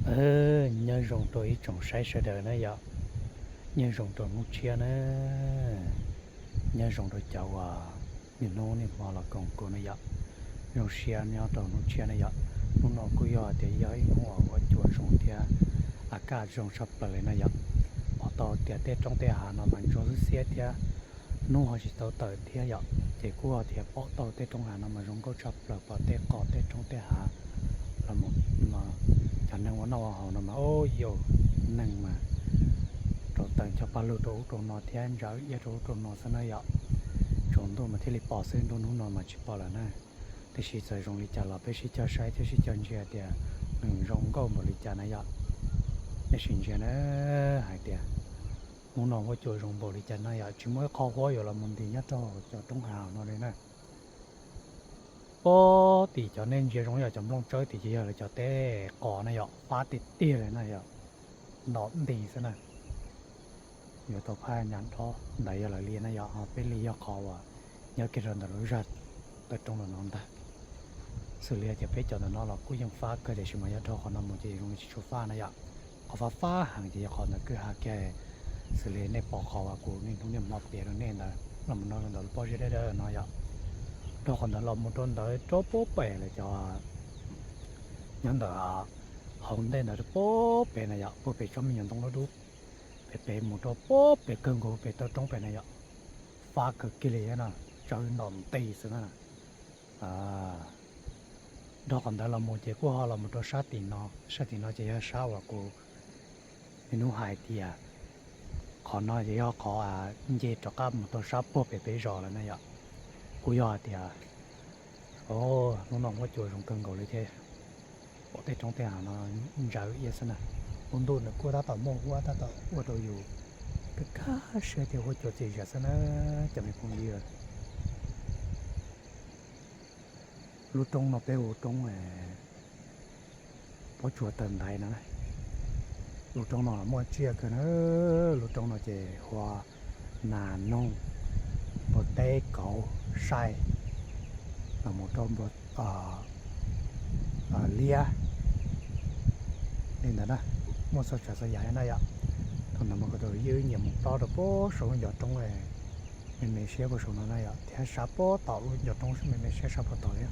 Nyob zoo rau ib tsoom saib sawv daws na yom. Nyob zoo rau hnub tshiab na. Nyob zoo rau cov uas niaj hnub niaj hmo los koom kuv na yom. Zoo siab nyob rau hnub tshiab na yom. Hnub no kuj yog tias yog ib hnub uas huab cua zoo thiab a kaj zoo tshaj plaws li na yom. Pom tau tias tej roob tej hav no mas ntsuab xwb xiab thiab, hnub ho tsis tau tawm thiab yom. Ces kuj tias pom tau tej roob hav no mas zoo nkauj tshaj plaws, pom tej qos tej roob tej hav los, cov neeg ua noj ua haus no mas ub, yus neeg mas rau taws cog paj lug rau ub rau no thiab ntsaws iab rau ub rau no xwb na yom. Tsaus ntuj mas thiaj li pom xwb, nruab hnub no mas tsis pom lawm na. Tiam sis txawm zoo li cas los peb sib cog saib thiab sib cog ntsia tias nws zoo nkauj npaum li cas na yom. Nej sim ntsia na, hais tias hnub no huab cua zoo npaum li cas na yom. Tsis muaj ib qho huab yuav los mus ntis nyob rau cov roob hav no li na. Pob tim cov nej ntsia zoo yog cov nplooj tsawb tim ces yog lawv cov teb qos na yom, fab tiag tiag li na yom, ntom nti xwb na. Yuav tau phaj nyas dob ntawd yog lawv li na yom, ho peb li yog qhov uas nyob kiag rau ntawm lub zaj taw roob ntawm no ntag. Xws li tias peb cov ntawm no los kuj yeej fab kawg tiam sis mas yog dhau qhov no mus ces zoo li tsis tshua fab na yom. Qhov fab fab heev ces yog qhov ntawm kwj ha kiag, xws li nej pom qhov uas kuv niaj hnub niaj hmo piav rau nej ntawd los mus no rau ntawm lub pob zeb dawb dawb no yom. Dhau qhov ntawd los mus rau ntawd rau puag pem lawm cov nyob ntawm hauv ntej ntawd rau puag pem na yom, puag pem tsob me nyuam ntoo dub dub, pem pem mus rau puag pem kawg nkaus pem taw roob pem na yom. Fab kawg kiag li na, tsawb ntom nti xwb na. Dhau qhov ntawd los mus ces kuj ho los mus rau sab tim no, sab tim no ces yog sab uas kuv niaj hnub hais tias qhov no ces yog qhov nce rov qab mus rau sab puag pem peb zos lawm na yom. Kuj yog hais tias hnub no huab cua zoo kawg nkaus li thiab, pom tej roob tej hav no ntsaws iab xwb na. Lub ntuj nws kuj tab tom muaj huab tab tom ua rau yus kaj kaj siab thiab huab cua txias zias xwb na cov me phooj ywg. Lub roob no peb hu roob pob tsuas taw ntaiv no na. Lub roob no muaj tsiaj kawg na. Lub roob no ces hu ua nas noog, npua teb kauv, saib los mus rau npua liab li ntawd na. Muaj txhua tsav txhua yam li na yom. Thaum ntawd mas kuv tus yawg nyiam mus plob rau puag saum lub ncov roob me me siab puag saum no na yom, thiab sab puag tom lub ncov roob me me siab sab puag tom li.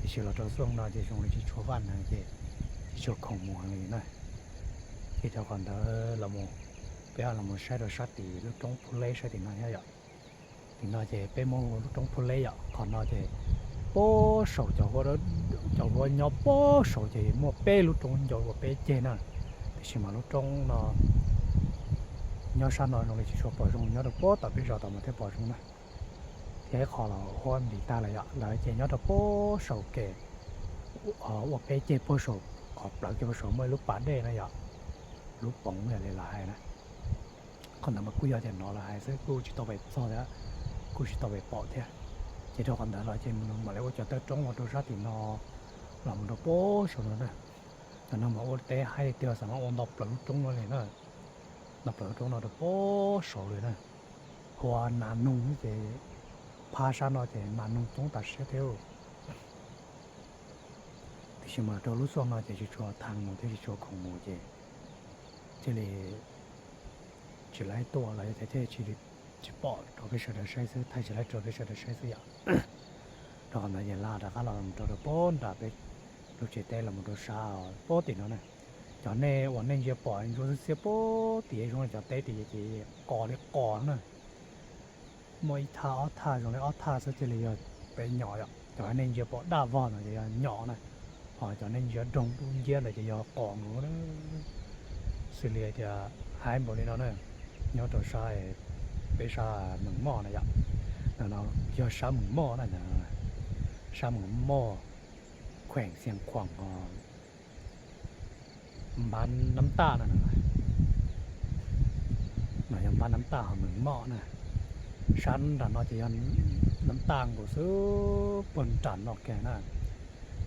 Tiam sis los rau xyoo no ces zoo li tsis tshua vaj heev ces tsis tshua khoom mus heev li na. Ces rau qhov ntawd los, peb los mus saib rau sab tim lub roob Phuj Leb sab tim no thiab yom. Tim no ces peb muab hu lub roob Phuj Leb yom. Qhov no ces puag saum cov huab, cov huab nyob puag saum ces muaj peb lub roob ncau ua peb ceg na. Tiam sis mas lub roob no nyob sab no zoo li tsis tshua pom zoo, nyob rau puag tom peb zos tom mas thiaj pom zoo na. Thiab ib qho los huab ntis tag lawm yom, lawv ces nyob rau puag saum kev ua peb ceg puag saum, qhov plawv kiag puag saum muaj ib lub pas dej na yom, lub poov yam li lawv hais na. Qhov ntawd mas kuj yog tias hnov lawv hais xwb, kuj tsis tau pais txog thiab, kuj tsis tau pais pom thiab. Ces rau qhov ntawd los ces mam li ua cov taw roob ua rau sab tim no los mus rau puag saum no na. Cov no mas ua teb haib tiag tiag, xav mas ua nto plaws lub roob no li na, nto plaws lub roob no rau puag saum li na. Hu ua nas noog ces phab sab no ces nas noog coob tas siab thiab. Tiam sis mas rau lub xyoo no ces tsis tshua thaj mus thiab tsis tshua khoom mus ces thiaj li tsis laib tuaj los yog thiaj tsis pom rau peb sawv daws saib xwb, thaij tsis laib rau peb sawv daws saib xwb yom. Rau qhov ntawd ces laj rov qab los mus rau rau puag nram peb lub tsev teb los mus rau sab puag tim no na. Cov nej uas nej ntsia pom ntsuab xwb xiab puag tim zoo li cov teb tim ces qos li qos na. Muaj ib thaj ob thaj zoo li ob thaj xwb cia li yog peb nyom yom. Cov nej ntsia pom daj vog no ces yog nyom na, ho cov nej ntsia doog dub nciab ntawd ces yog qos nkaus na. Xws li tias haib npaum li no na, nyob rau sab, peb sab Meem Moj na yom. No yog sab Meem Moj na, sab Meem Moj, kheem Xiav Khuam ho npab Nab Taj na. No yog npab Nab Taj ho Meem Moj na. Sab nram no ces yog Nab Taj nkaus xwb, puag nram no kiag na.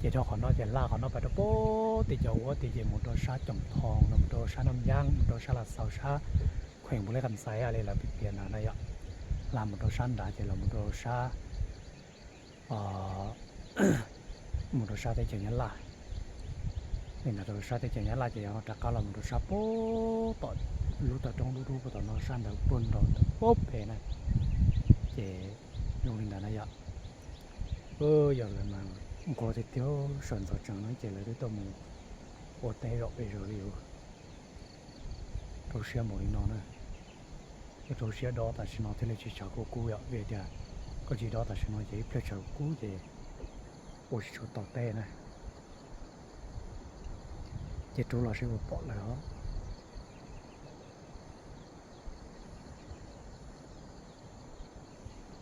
Ces rau qhov no ces laj qhov no pais rau puag tim cov huab tim ces mus rau sab Coom Thoo, mus rau sab Naj Yaab, mus rau sab Laj Xaus, sab kheem Npu Lej Kas Xais li lawv piav piav ntawd na yom. Laj mus rau sab nrad ces los mus rau sab, mus rau sab teb chaws Nyab Laj. Li ntawd rau sab teb chaws Nyab Laj ces yog rov qab los mus rau sab pem tom lub toj roob dub dub pem tom no sab ntawd puag nrad ntawd pem na. Ces zoo li ntawd na yom. Yog lawv mas nquag tiag tiag sawv ntxov tsees no ces lawv twb tau mus ua teb zom pes zaws li. Rau siab npaum li no na. Rau siab dob tam sim no thiaj li tsis tshav kub kub yom, vim tias koj tsis dob tam sim no ces ib pliag tshav kub ces ua tsis tshua tau teb na. Ces rub los seb puas pom lawv os.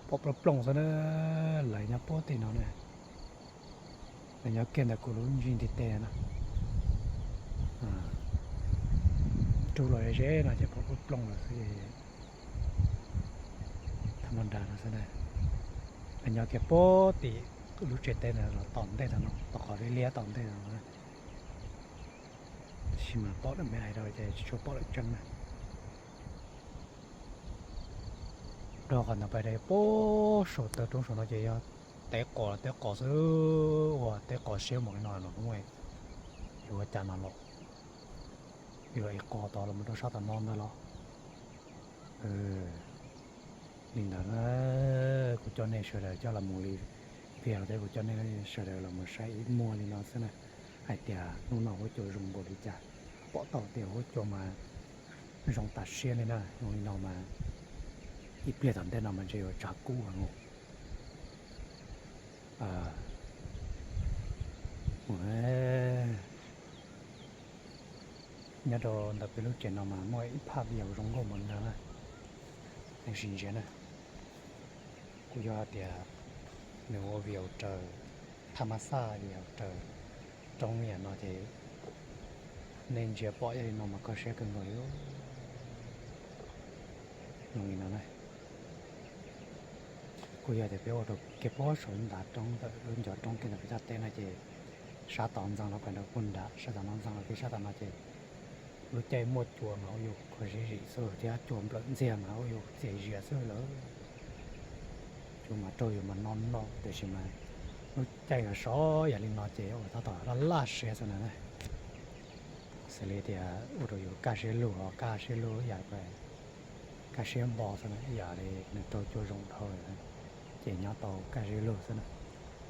Pom plooj plooj xwb na, lawv nyob puag tim no na. Lawv nyob kiag ntawm kuv lub ntsig ntiv tes na. Rub los ze no ces pom plooj plooj lawm xwb. Tham ma nra no xwb na. Lawv nyob kiag puag tim lub tsev teb ntawd los tom ntej tom no, tom qhov liab liab tom ntej tom no. Tab sis mas pom lawm me ais rau ces tsis tshua pom lawm tseeb na. Rau qhov ntawd pais rau puag saum taw roob saum no ces yog teb qos teb qos xwb, ua teb qos siab npaum li no los kuj muaj, yuav ua cas no los, yuav ib qos tod los mus rau sab tom no ntag los. Li ntawd na, kuv coj nej sawv daws coj los mus li, vim tias kuv coj nej sawv daws los mus saib ib muag li no xwb na, hais tias hnub no huab cua zoo npaum li cas, pom tau tias huab cua mas zoo tas siab li na, zoo li no mas ib pliag tom ntej no mas ntshe yuav tshav kub heev. Nyob rau ntawm peb lub tsev no mas muaj ib phaj vias zoo nkauj npaum ntawd na, nej sim ntsia na. Kuj yog hais tias nws ua vias raws thaj mab xaj, vias raws roob yam no ces nej ntsia pom li no mas kho siab kawg nkaus li. Zoo li no na. Kuj yog tias peb ua rau kiag puag saum ntav roob ntawm lub ncov roob kiag ntawm peb cov teb no ces sab tod ntxeev los kawg nrad puag nrad, sab tom no ntxeev los kiag sab tom no ces lub caij muaj cua mas ua yus kho zib zim xwb thiab cua nplawm ntxiag mas ua yus txias zias xwb lawm. Cua mas raug yus mas no no tiam sis mas lub caij los sov yam li no ces ua tab tom laj laj siab xwb na. Xws li tias ua rau yus kaj siab lug os, kaj siab lug ib yam, kaj siab npo xwb na, ib yam li nws raug cua zoo dhau lawm ces nyob tau kaj siab lug xwb na.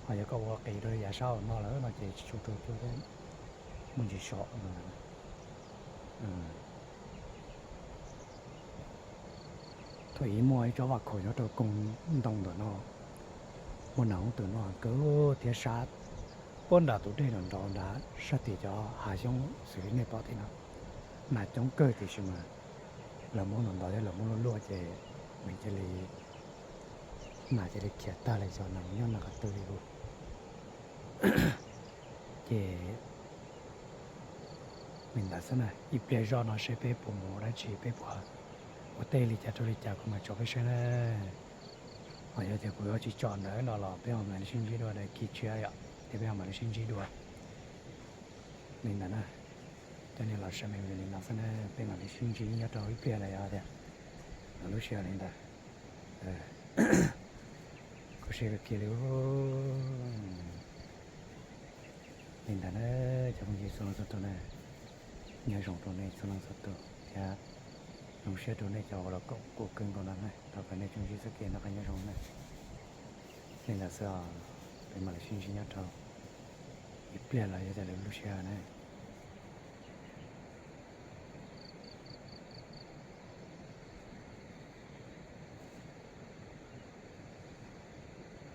Ho yog koj ua qis rau yav sab hauv no lawm no ces tsis tshua raug cua thiab, muaj ntsis sov no. Thaum ub muaj ib tsob vaj khaum nyob rau koog ntoo ntawm no, muaj nas hoob twm no kawg thiab sab puag nram tus dej nram nrov nrad sab tim cov hav xyoob xws li nej pom tim no. Nas coob kawg tiam sis mas lawv muab ntov ntov thiab lawv muab luaj luaj ces nws cia li, nas cia li khiav tag li xyov nas nyob nas qhov twg li. Ces li ntawd xwb na, ib pliag zoj no seb peb puas mus ua dab tsi, peb puas ua teb li cas rau li cas kuv mam tso peb saib na. Ho yog tias kuv yuav tsis tso ntawd no los peb ho mam li sib ntsib dua daim kiv tshiab yom, ces peb ho mam li sib ntsib dua. Li ntawd na, coj nej los saib me me li no xwb na, peb mam li sib ntsib nyob rau ib pliag los yog tias lub sij hawm li ntawd. Kho siab kawg kiag li. Li ntawd na, cov phooj ywg txhua leej txhua tus na, nyob zoo rau nej txhua leej txhua tus thiab zoo siab rau nej cov uas los koom kuv kawg nkaus no na, thov kom nej tsoom sib txoj kev noj qab nyob zoo na. Li ntawd xwb os, peb mam li sib ntsib nyob rau ib pliag los yog tias lwm lub sij hawm na.